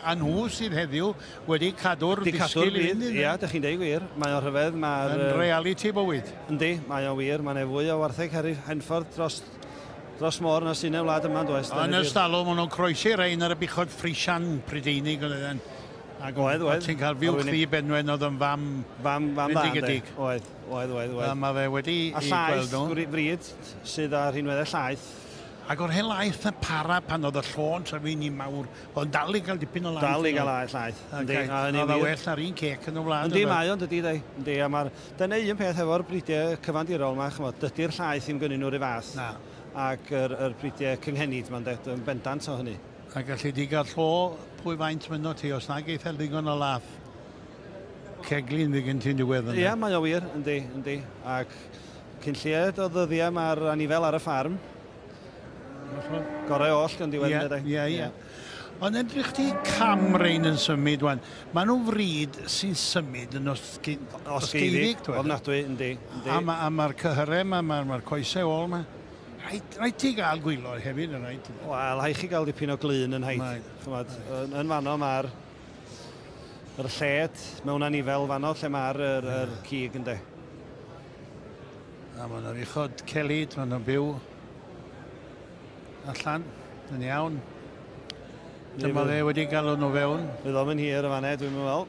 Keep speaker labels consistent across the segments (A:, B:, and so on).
A: A nhw sydd heddiw wedi cadw'r disgyl i fynd.
B: Ia, dych chi'n deud gwir. Mae o'n rhyfedd. Mae'r...
A: Yn realiti bywyd.
B: Yndi, mae o'n wir. Mae'n fwy o wartheg Henffordd dros môr na sy'n y wlad yma, does?
A: Yn y stalwm, maen nhw'n croesi rhain ar y buchod Frisian Prydeinig oedd yn. Ac
B: oedd.
A: Ti'n cael fuwch ddu Benwen oedd yn fam
B: fam dda. Oedd.
A: A mae fe wedi
B: i gweld nhw. A llaeth bryd sydd ar rhinweddau llaeth.
A: Ac o'r hen laeth yn para pan oedd y llo'n tyfu'n i mawr, oedd dal i gael dipyn o laeth.
B: Dal i gael llaeth.
A: Yndi. Oedd o well na'r un cec yn y wlad.
B: Yndi, mae o'n dydi, dei. Yndi, a mae'r... Dyna un peth efo'r bridiau cyfandirol yma, chymod, dydy'r llaeth ddim gynnyn nhw'r un fath.
A: Na.
B: Ac yr bridiau cynhenid ma'n dweud, yn bendant o hynny.
A: A gallu di gael llo pwy faint myno ti, os nag eith ddigon o lath. Ceglin ddigon ti'n diwedd yna.
B: Ie, mae o wir, yndi, yndi. Ac cyn lleied o ddyddiau mae'r anifel ar y ffarm. Gorau oll yn diwedd.
A: Ie. Ond edrych ti cam rein yn symud wan. Maen nhw'n fryd sy'n symud yn osgeiddig.
B: Ofnadwy, yndi.
A: A mae'r cyhyrau yma, mae'r coesau ôl yma. Rhaid ti gael gwaelod hefyd, yn rhaid?
B: Wel, rhaid chi gael dipyn o glun yn haid. Chymod, yn fanno mae'r lled mewn anifel fanno lle mae'r cig, yndi.
A: A maen nhw'n uchod celyd, maen nhw'n byw allan, yn iawn. Dyma fe wedi galw nhw fewn.
B: Fydd o'm yn hir y fanne, dwi'n meddwl.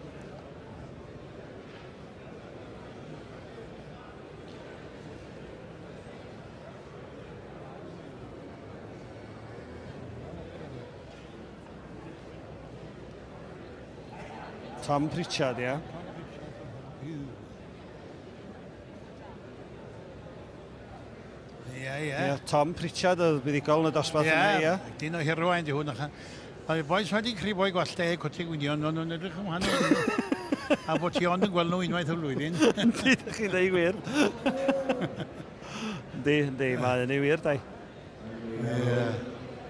B: Tom Pritchard, ia.
A: Ie.
B: Tom Pritchard oedd buddugol yn y dosbarth yna, ie.
A: Ie, dyn o Hirwaun di hwn. Mae bois wedi cribo'i gwallt cwti gwynion, ond nhw'n edrych yn wahanol. A bod ti ond yn gweld nhw unwaith y flwyddyn.
B: Yndi, dych chi'n dweud gwir. Yndi, mae hynny wir, dai.
A: Ie.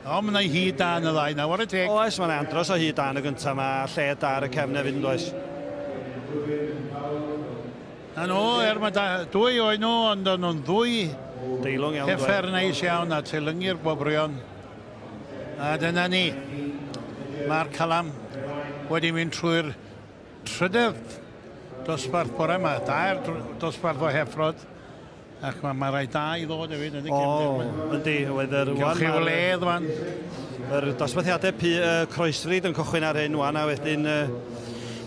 A: O, mae yna hyd da yn y ddau na, what a teg.
B: Oes, mae yna andros o hyd da yn y gyntaf, mae lle da ar y cefn hefyd yn does.
A: Na nhw, er mae dwy oed nhw, ond o'n nhw'n ddwy
B: deilwng iawn.
A: Heffer neis iawn a teilyngu'r gwobrwyon. A dyna ni. Mae'r Calam wedi mynd trwy'r trydedd dosbarth bore yma. Dair dosbarth o heffrod. Ac mae rhai da i ddod hefyd yn y cefndir.
B: O, yndi, oedd yr
A: wan. Gewch chi wledd wan.
B: Yr dosbarthiadau croesfryd yn cychwyn ar hyn wan a wedyn...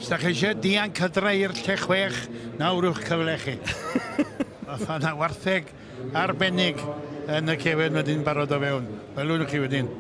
A: Os da chi eisiau dianc adre i'r lle chwech, nawr yw'ch cyfle chi. Fatha na wartheg arbennig yn y cefn wedyn barod o fewn. Welwn chi wedyn.